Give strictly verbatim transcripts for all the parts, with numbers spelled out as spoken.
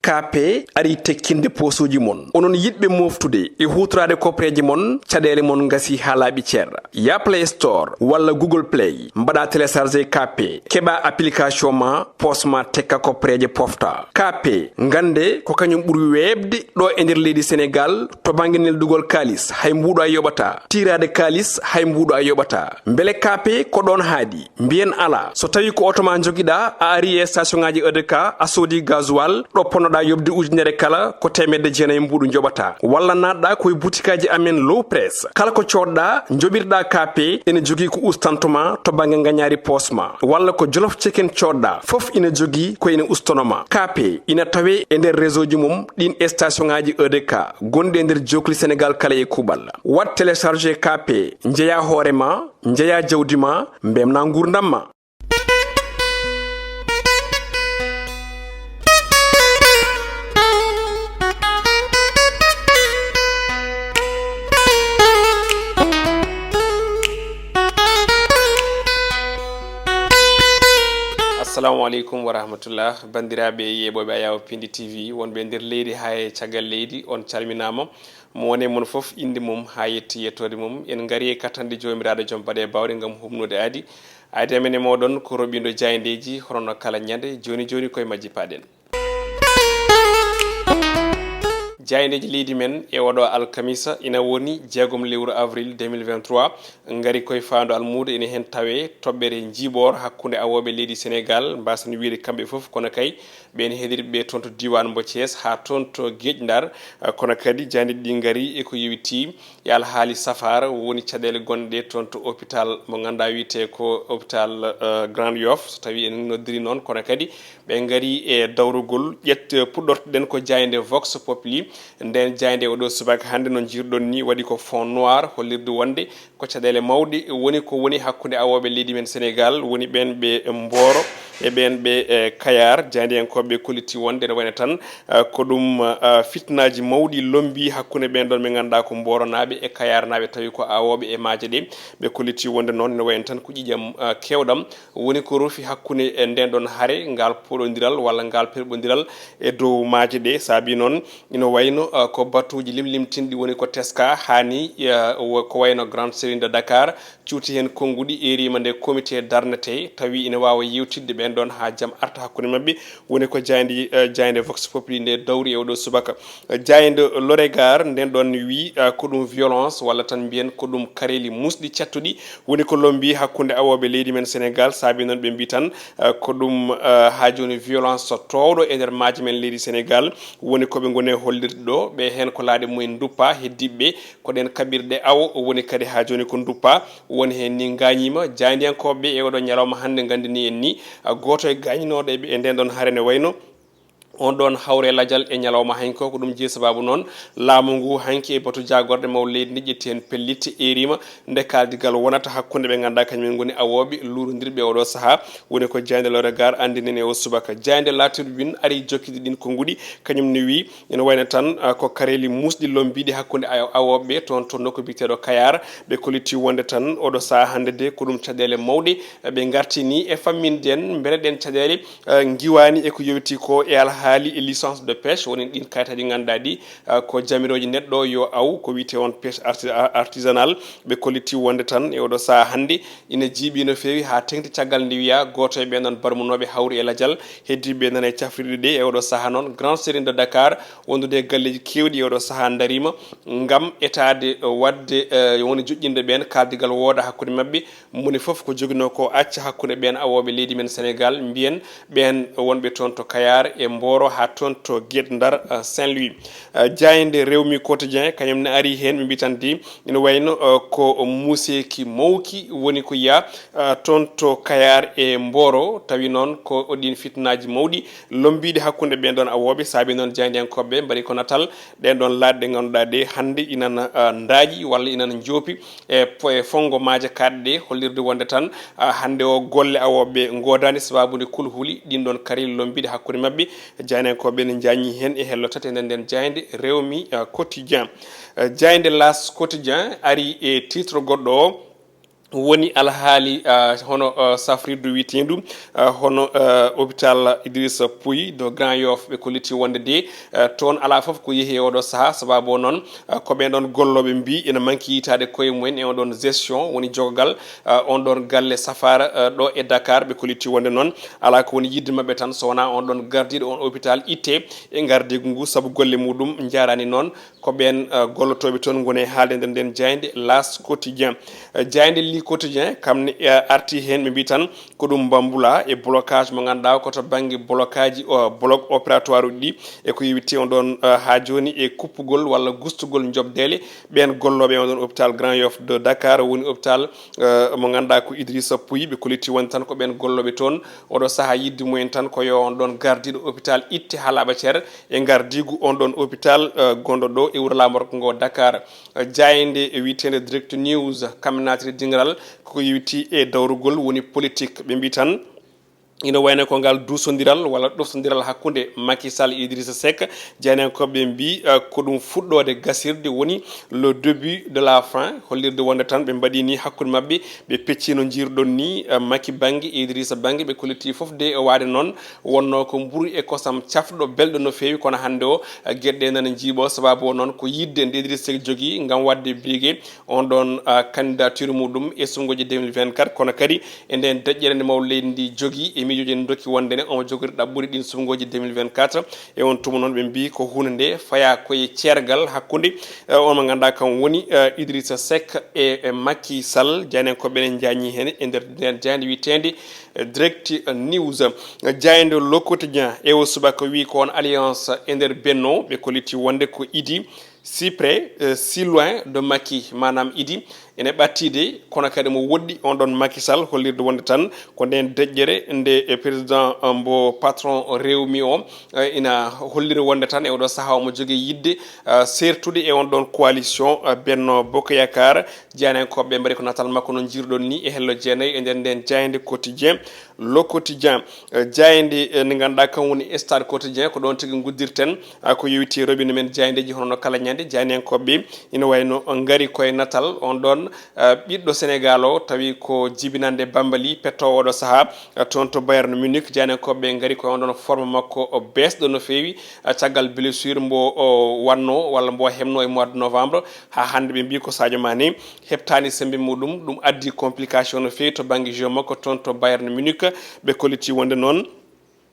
K P ari tekkinde poosuuji mon. Onon yiɗɓe mooftude e huutoraade koppareeje mon, caɗeele mon ngasi haa laaɓi cer. Yah Play Store walla Google Play, mbaɗa télécharger K P, keɓa application ma, poos ma tekka koppareeje pofta. K P, ngannde ko kañum ɓuri weeɓde ɗo e nder leydi Senegaal to bannge neldugol kaalis, hay mbuuɗo a yoɓataa. Tiiraade kaalis, hay mbuuɗo a yoɓataa. Mbele K P ko ɗoon haaɗi? Mbiyen alaa. So tawii ko oto ma njogiɗaa, a ari e station ŋaaji E D K, a soodi gasoil, ɗo ponnoɗaa yoɓde ujunere kala, ko teemedde jeenayi mbuuɗu njoɓataa. Walla naatɗaa ko e butikaaji amen Low Press. Kala ko coodɗaa, njoɓirɗaa K P, ene jogii ko ustanto ma to bannge ngañaari poos ma. Walla ko Jolof Chicken coodɗaa, fof ina jogii ko ene ustono ma. K P ina tawee e nder réseau ji mum ɗiin e station ŋaaji E D K gonɗi e nder jookli Senegaal kala e kuuɓal. Waɗ télécharger K P, njeyaa hoore ma, njeyaa jawdi ma, mbemnaa nguurndam ma. Assalamu aleykum wa rahmatullah, banndiraaɓe yeeɓooɓe Ayaawo Pindi T V, wonɓe nder leydi haa e caggal leydi, on calminaama. Mo woni e mon fof, innde mum haa yetti yettoode mum. En ngarii e kattanɗe Joomiraaɗo Joom Baɗe Baawɗe ngam huɓnude aadi. Aadi amen e mooɗon ko roɓindo jaayndeeji, hono no kala ñande. Jooni jooni, koye majji paaɗen. Jaayndeeji leydi men e oɗo alkamisa ina woni jeegom lewru avril deux mille vingt-trois, ngari koye faandu almuudo. Ene heen tawee toɓɓere njiiɓoor hakkunde awooɓe leydi Senegaal, mbaasen wiyde kamɓe fof, kono kay ɓeen heɗirɓe toon to diiwaan mbo Thiès haa toon to Geeƴ Ndar. Kono kadi jaayndeeji ɗi ngari e ko yowitii e alhaali safaara, woni caɗeele gonɗe toon to hôpital mo ngannduɗaa wiyetee ko hôpital, eh, Grand Yoff, so tawii en noddiri noon, kono kadi ɓe ngari e dawrugol ƴett-, puɗɗortoɗen ko jaaynde Vox Populi. Nden jaaynde oɗo subaka hannde, no njiirɗon ni, waɗi ko fond noir, hollirde wonde ko caɗeele mawɗe woni ko woni hakkunde awooɓe leydi men Senegaal, woni ɓeen ɓe Mboro e ɓeen ɓe, eh, Kayar. Jaayndiyankooɓe kolliti wonde no wayno tan, eh, ko ɗum, eh, fitnaaji mawɗi lombii hakkunde ɓeen ɗoon ɓe ngannduɗaa ko Mboronaaɓe e Kayarnaaɓe, tawi ko awooɓe e maaje ɗe. Ɓe kolliti wonde noon no wayno tan ko ƴiiƴam, eh, keewɗam woni ko rufi hakkunde e ndeen ɗoon hare, ngaal poɗondiral walla ngaal perɓondiral e dow maaje ɗe. Saabii noon, ina wayno, eh, ko batuuji limlimtinɗi woni ko teskaa, haa ni, eh, wo-, ko wayno Grande Sirène de Dakar cuuti heen konnguɗi, eeriima nde comité darnetee, tawi ina waawa yeewtidde ɓeen ɗoon haa jam arta hakkunde maɓɓe. Woni ko jaaynde, eh, jaaynde Vox Populi nde dawri e oɗo subaka. Eh, jaaynde Le Regard nden ɗoon wi, eh, ko ɗum violence walla tan mbiyen ko ɗum kareeli musɗi cattuɗi woni ko lombii hakkunde awooɓe leydi men Senegaal. Saabii noon ɓe mbii tan, eh, ko ɗum, eh, haa jooni violence so toowɗo e nder maaje men leydi Senegaal. Woni ko ɓe ngoni e hollirde ɗo, ɓe heen ko laaɗe mumen nduppaa, heddiiɓe ɓe ko ɗeen kaɓirɗe awo woni kadi haa jooni ko nduppaa. Woni heen ni ngaañiima. Jaayndiyankooɓe ɓe e oɗo ñalawma hannde nganndini en ni, a, gooto e gaañinooɗo e ɓe e ndeen ɗoon hare ne wayno on ɗoon hawre lajal e ñalawma hanki o. Ko ɗum jeyi sabaabu noon laamu ngu hanki e batu jaagorɗe mawɗe leydi ndi ƴetti heen pellitte, eeriima nde kaaldigal wonata hakkunde ɓe ngannduɗaa kañum en ngoni awooɓe luurondirɓe oɗo sahaa. Woni ko jaaynde Le Regard anndini en e o subaka. Jaaynde La Tribune ari jokkidi ɗiin konnguɗi, kañum ne wi ina wayno tan, ah, ko kareeli musɗi lombiiɗi hakkunde aw-, awooɓe toon to nokku biyeteeɗo Kayar. Ɓe kolliti wonde tan oɗo sahaa hannde de ko ɗum caɗeele mawɗe, eh, ɓe ngartini e famminde en. Mbele ɗeen caɗeele, eh, ngiwaani e ko yowiti ko e alhaali e licence de pêche, woni ɗiin kayitaaji ngannduɗaa ɗi, eh, ko jamirooji neɗɗo yo aw, ko wiyetee on pêche arti-, a-, artisanale. Ɓe kolliti wonde tan e oɗo sahaa hannde ina jiiɓi no feewi haa teŋti, caggal nde wiyaa gooto e ɓeen ɗoon barmunooɓe hawri e lajal, heddiiɓe nana e cafrirɗe ɗe. E oɗo sahaa noon, Grande Sirène de Dakar, wondude e galleeji keewɗi e oɗo sahaa ndariima ngam etaade, eh, waɗde, eh, woni joƴƴinde ɓeen kaaldigal wooda hakkunde maɓɓe. Moni fof ko joginoo ko acca hakkunde ɓeen awooɓe leydi men Senegaal, mbiyen ɓeen wonɓe toon to Kayar e Mboro haa toon to Guet Ndar, eh, Saint-Louis. Eh, jaaynde Rewmi Quotidien, kañum ne ari heen, ɓe mbii tan de, ina wayno, eh, ko muuseeki mawki woni ko yiyaa, eh, toon to Kayar e Mboro, tawi noon ko ɗiin fitnaaji mawɗi lombiiɗi hakkunde ɓeen ɗoon awooɓe. Saabii noon jaayndiyankooɓe ɓe mbaɗi ko natal ɗeen ɗoon laaɗe ɗe ngannduɗaa ɗe hannde inana, eh, ndaaƴi walla inana njoopi e po-, e fonngo maaje kaaɗɗe ɗe, hollirde wonde tan, ah, hannde o golle awooɓe ngoodaani sabaabu nde kulhuli ɗiin ɗoon kareeli lombiiɗi hakkunde maɓɓe. Jaayndiyankooɓe ne njaañi heen e hello tati e nder ndeen jaaynde Rewmi, ah, Quotidien. Eh, jaaynde L'As Quotidien ari e titre goɗɗo o, woni alhaali, ah, hono, ah, safrirdu wiyeteendu, ah, hono, ah, hôpital Idrissa Pouye de Grand Yoff, ɓe kolliti wonde de, ah, toon alaa fof ko yehi e oɗo sahaa, sababu o noon, ah, ko ɓeen ɗoon gollooɓe mbii ina manki yiytaade koye mumen e on ɗoon gestion, woni jogogal, ah, on ɗoon galle safaara, ah, ɗo e Dakar. Ɓe kolliti wonde noon alaa ko woni yiɗde maɓɓe tan, so wonaa on ɗoon gardiiɗo on hôpital ittee e ngardiigu ngu, sabu golle muɗum njaaraani noon. Ko ɓeen, eh, gollotooɓe toon ngoni e haalde nder ndeen jaaynde L'As Quotidien. Eh, jaaynde L'I Quotidien kam ne, eh, arti heen, ɓe mbii tan ko ɗum mbambula e blocage mo ngannduɗaa ko to bannge blocage, o, bloc opératoire uji ɗi, e ko yowiti on ɗoon, eh, haa jooni e kuppugol walla gustugol njoɓdeele ɓeen gollooɓe e on ɗoon hôpital Grand Yoff de Dakar, woni hôpital, eh, mo ngannduɗaa ko Idrissa Pouye. Ɓe kolliti wonde tan ko ɓeen gollooɓe toon oɗo sahaa yiɗde mumen tan ko yo on ɗoon gardiiɗo hôpital itte haa laaɓa cer e ngardiigu on ɗoon hôpital, eh, gonɗo ɗo e wuro laamorgo ngo Dakar. Eh, jaaynde e wiyeteende Direct News, kamɓe naatiri dingiral koko yowiti e dawrugol woni politique. Ɓe mbii tan ina wayno ko ngal duusondiral walla ɗoftondiral hakkunde Macky Sall e Idrissa Seck. Jaayndiyankooɓe mbii, eh, ko ɗum fuɗɗoode gasirde, woni le début de la fin, hollirde wonde tan ɓe mbaɗi ni hakkunde maɓɓe, ɓe pecci no njiiruɗon ni, eh, Macky bannge, Idrissa bannge, ɓe kolliti fof de e waade noon wonnoo ko mburu e kosam cafɗo belɗo no feewi, kono hannde o, eh, geɗe ɗe nana njiiɓoo, sababu o noon ko yiɗde nde Idrissa Seck jogii ngam waɗde brigue on ɗoon, ah, candidature muɗum e suɓngooji deux mille vingt-quatre, kono kadi e nden deƴƴere nde mawɗo leydi ndi jogii e miijooji ɗe ndokki wonde ne omo jogori ɗaɓɓude ɗiin suɓngooji deux mille vingt-quatre. E on tuma noon ɓe mbii ko huunde nde fayaa koye ceergal hakkunde, eh, on mo ngannduɗaa kam woni, eh, Idrissa Seck e, e Macky Sall. Jaayndiyankooɓe ɓe ne njaañii heen e nder nden jaaynde wiyeteende, eh, Direct News. Jaaynde Le Quotidien e o subaka wii ko on alliance e nder Benno, ɓe kolliti wonde ko Idi si près, euh, si loin de Macky, maanaam Idi ene ɓattiide, kono kadi mo woɗɗi on ɗoon Macky Sall, hollirde wonde tan ko ndeen deƴƴere nde, eh, président, eh, mbo patron rewmi o, eh, ina holliri wonde tan e oɗo sahaa omo jogii yiɗde, eh, seertude e on ɗoon coalition, eh, Benno Bokk Yaakaar. Jaayndiyankooɓe ɓe mbaɗi ko natal makko no njiiruɗon ni e hello jeenayi e nder ndeen jaaynde Quotidien. Le Quotidien, eh, jaaynde, eh, nde ngannduɗaa kam woni Stade Quotidien, ko ɗoon tigi nguddirten, ah, ko yowiti robinet men jaayndeeji hono no kala ñande. Jaayndiyankooɓe ɓe ina wayno ngari koye natal on ɗoon, ah, ɓiɗɗo Sénégal o, tawi ko jibinande Bambali, pettoowo oɗo sahaa, ah, toon to Bayern Munich. Jaayndiyankooɓe ɓe ngari koye on ɗoon forme makko o beesɗo no feewi, ah, caggal blessure mbo o wannoo walla mbo heɓnoo e mois de novembre. Haa hannde ɓe mbii ko Sadio Mané heɓtaani semmbe muɗum, ɗum addi complication no feewi to bannge jeu makko toon to Bayern Munich. Ɓe kolliti wonde noon,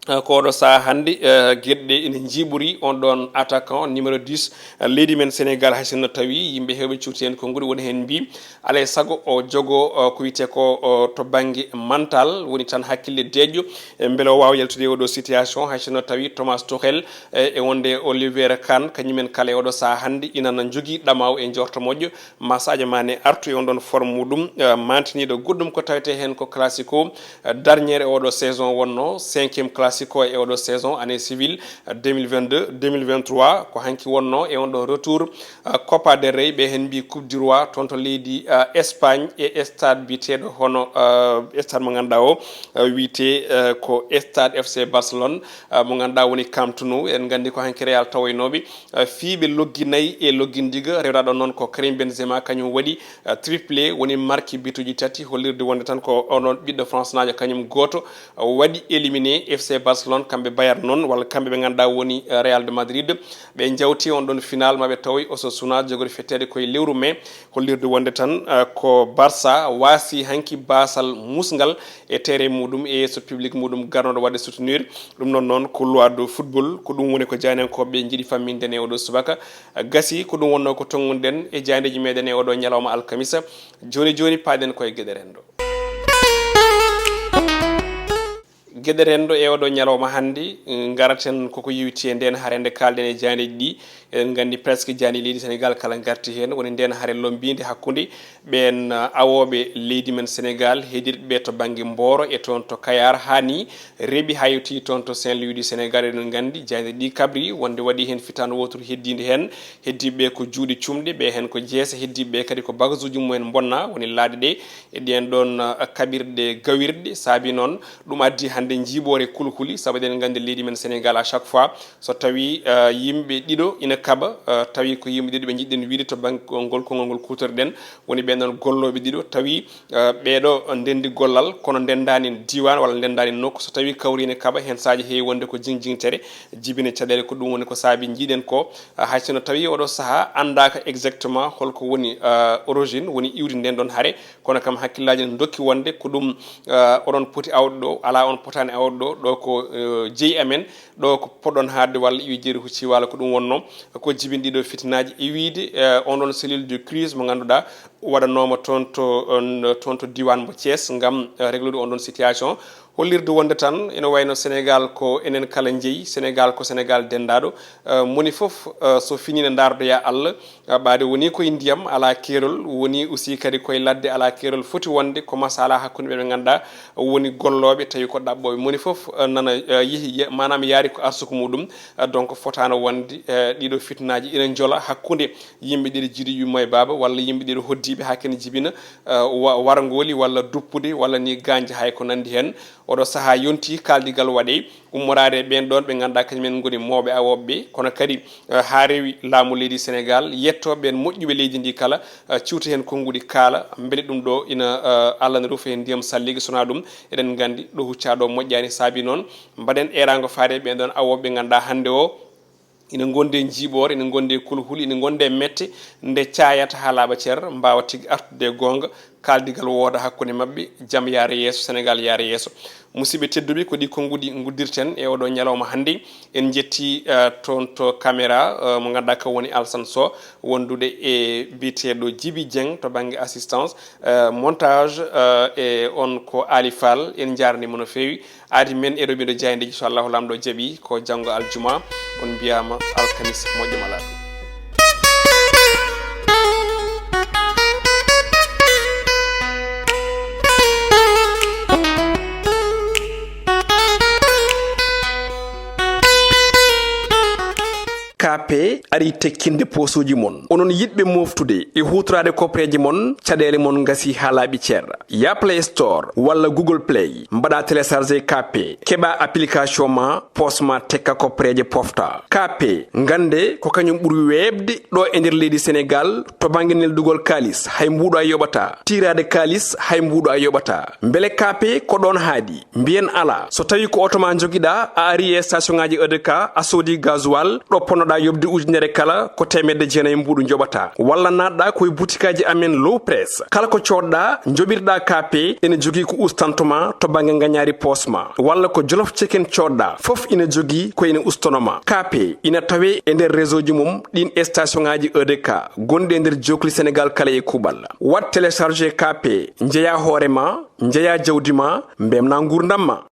eh, ko oɗo sahaa hannde, eh, geɗe ɗe ina njiiɓori on ɗoon attaquant numéro dix, eh, leydi men Sénégal, hay sinno tawi yimɓe heewɓe cuuti heen konnguɗi, woni heen mbii alaa e sago o jogo, eh, ko wiyetee ko, o, to bannge mental, woni tan hakkille deeƴƴo, eh, mbele o waawa yaltude e oɗo situation, hay sinno tawi Thomas Tuchel, eh, e wonde Oliver Kahn, kañumen kala e oɗo sahaa hannde ina njogii ɗamaaw e njoorto moƴƴo. Ma Sadio Mané artu e on ɗoon forme muɗum, eh, maantiniiɗo goɗɗum ko tawetee heen ko Classico, eh, dernier e oɗo saison wonnoo, cinquième Classico e oɗo saison, année civile, eh, deux mille vingt-deux, deux mille vingt-trois, ko hanki wonnoo e on ɗoon retour, eh, Copa del Rey, ɓe heen mbii Coupe du Roi, toon to leydi, eh, Espagne, e stade biyeteeɗo hono, eh, stade mo ngannduɗaa o, eh, wiyetee, eh, ko stade F C Barcelone, eh, mo ngannduɗaa woni Camp Nou. En nganndi ko hanki Real tawoynooɓe, eh, fii ɓe loggi nayi e loggi ndiga, rewraɗo noon ko Karim Benzema, kañum waɗi, eh, triplé, woni marki bituuji tati, hollirde wonde tan ko onon ɓiɗɗo France naajo kañum gooto, eh, waɗi éliminé F C Barcelone, kamɓe Bayern noon, walla kamɓe ɓe ngannduɗaa woni, eh, Real de Madrid. Ɓe njawti on ɗon final maɓe tawoy Osasuna, jogori fetteede koye lewru mai, hollirde wonde tan, eh, ko Barça waasi hanki baasal musngal e terrain muɗum e yeeso public muɗum garnoɗo waɗde soutenir. Ɗum noon noon ko loi de football, ko ɗum woni ko jaayndiyankooɓe njiɗi famminde ne oɗo subaka. Gasi ko ɗum wonnoo ko tonngunoɗen e jaayndeeji meɗen e oɗo ñalawma alkamisa. Jooni jooni paaɗen koye geɗe renndo. Geɗe renndo e oɗo ñalawma hannde, ngaraten koko yowiti e nden hare nde kaalɗen e jaayndeeji ɗi. Eɗen nganndi presque jaayndeeji leydi Senegal kala ngarti heen. Woni nden hare lombiinde hakkunde ɓeen, uh, awooɓe leydi men Senegal, heediiɓe ɓe to bannge Mboro e toon to Kayar, haa ni reɓi haa yewti toon to Saint-Louis du Sénégal. Eɗen nganndi jaayndeeji ɗi kabri wonde waɗi heen fitaande wootere heddiinde heen. Heddiiɓe ɓe ko juuɗe cumɗe, ɓe heen ko jeese, heddiiɓe ɓe kadi ko bagasuuji mumen mbonnaa, woni laaɗe ɗe e ɗeen ɗoon, uh, kaɓirɗe gawirɗe. Saabi noon ɗum addi Nde njiiɓoore kulhuli, sabu eɗen nganndi leydi men Senegal, à chaque fois, so tawi, eh, yimɓe ɗiɗo ina kaɓa, eh, tawi ko yimɓe ɗiɗo ɓe njiɗɗen wiide to bannge ngol konngol ngol kuutorɗen, woni ɓeen ɗoon gollooɓe ɗiɗo, tawi, eh, ɓeeɗo ndenndi gollal, kono ndenndaani diiwaan walla ndenndaani nokku, so tawi kawri ina kaɓa, heen saaji heewi wonde ko jinjingtere, jibina caɗeele, ko ɗum woni ko saabi njiiɗen ko, eh, hay sinno tawi oɗo sahaa anndaaka exactement holko woni, eh, origine, woni iwdi ndeen ɗoon hare, kono kam hakkillaaji ne ndokki wonde ko ɗum, eh, oɗon poti awde ɗo, alaa on potaani awde ɗo, ɗo ko, eh, jeyi amen, ɗo ko poɗɗon haaɗde walla iwi jeeri hucci walla ko ɗum wonnoo, ko jibini ɗiɗo fitinaaji e wiyde, eh, on ɗon cellule de crise mo ngannduɗaa waɗanooma toon to, on, toon to diiwaan mo Thiès ngam, eh, réglude on ɗon situation. Hollirde wonde tan ina wayno Senegal ko enen kala njeyi, Senegal ko Senegal denndaaɗo, eh, moni fof, eh, so fini ne ndaardoya Allah, eh, ɓaade woni koye ndiyam alaa keerol, woni aussi kadi koye ladde alaa keerol, foti wonde ko masala hakkunde ɓe ɓe ngannduɗaa woni gollooɓe tawi ko ɗaɓɓooɓe. Moni fof, eh, nana, eh, yehi, ye-, maanaam yaari ko arsuku muɗum, eh, donc fotaano wonde, eh, ɗiɗo fitinaaji ina njola hakkunde yimɓe ɗiɗo jiiduɓe yumma e baaba walla yimɓe ɗiɗo hoddiiɓe haa kene jibina, eh, wa-, warngooli walla duppude walla ni gaañde hay ko nanndi heen. Oɗo sahaa yonti kaaldigal waɗe ummoraade e ɓeen ɗoon ɓe ngannduɗaa kañum en ngoni mawɓe awooɓe ɓe, kono kadi, eh, haa rewi laamu leydi Senegal, yettoo ɓeen moƴƴuɓe leydi ndi kala, eh, ciwta heen konnguɗi kaala, mbele ɗum ɗo ina, eh, Allah ne rufa heen ndiyam salliga, sonaa ɗum eɗen nganndi ɗo huccaa ɗo moƴƴaani. Saabi noon mbaɗen eeraango faade e ɓeen ɗoon awooɓe ɓe ngannduɗaa hannde o ina ngondi e njiiɓoore, ina ngondi e kulhuli, ina ngondi e mette, nde caayata haa laaɓa cer, mbaawa tigi artude e goonga, kaaldigal wooda hakkunde maɓɓe, jam yaara yeeso, Senegal yaara yeeso. Musidɓe tedduɓe, ko ɗi konnguɗi nguddirten e oɗo ñalawma hannde. En njetti, eh, toon to caméra, eh, mo ngannduɗaa kam woni Alsan Sow, wondude e biyeteeɗo Jibi Dieng to bannge assistance, eh, montage, eh, e on ko Ali Fall. En njaarnii mo no feewi. Aadi men e roɓindo jaayndeeji, so Allahu Laamɗo jaɓi, ko janngo aljuma. On mbiyaama alkamis moƴƴo malaaɗo. K P ari tekkinde poosuuji mon. Onon yiɗɓe mooftude e huutoraade kopreeje mon, caɗeele mon ngasi haa laaɓi cer. Ya Play Store walla Google Play, mbaɗa télécharger K P, keɓa application ma, poos ma tekka kopreeje pofta. K P, ngannde ko kañum ɓuri weeɓde ɗo e nder leydi Senegal to bannge neldugol kaalis, hay mbuuɗo a yoɓata. Tiiraade kaalis, hay mbuuɗo a yoɓata. Mbele K P ko ɗoon haaɗi? Mbiyen alaa. So tawi ko oto ma njogiɗa, a ari e station ngaji E D K, a soodi gasoil, ɗo ponnoɗa yoɓde ujunere kala, ko teemedde jeenayi mbuuɗu njoɓata. Walla naatɗa ko e butikaji amen Low Press. Kala ko coodɗa, njoɓirɗa K P, ene jogii ko ustanto ma to bannge ngañaari poos ma. Walla ko Jolof Chicken coodɗa, fof ina jogii ko ene ustono ma. K P ina tawe e nder réseau ji mum ɗin e station ngaji E D K, gonɗi e nder jokli Senegal kala e kuuɓal. Waɗ télécharger K P, njeya hoore ma, njeya jawdi ma, mbemna nguurndam ma.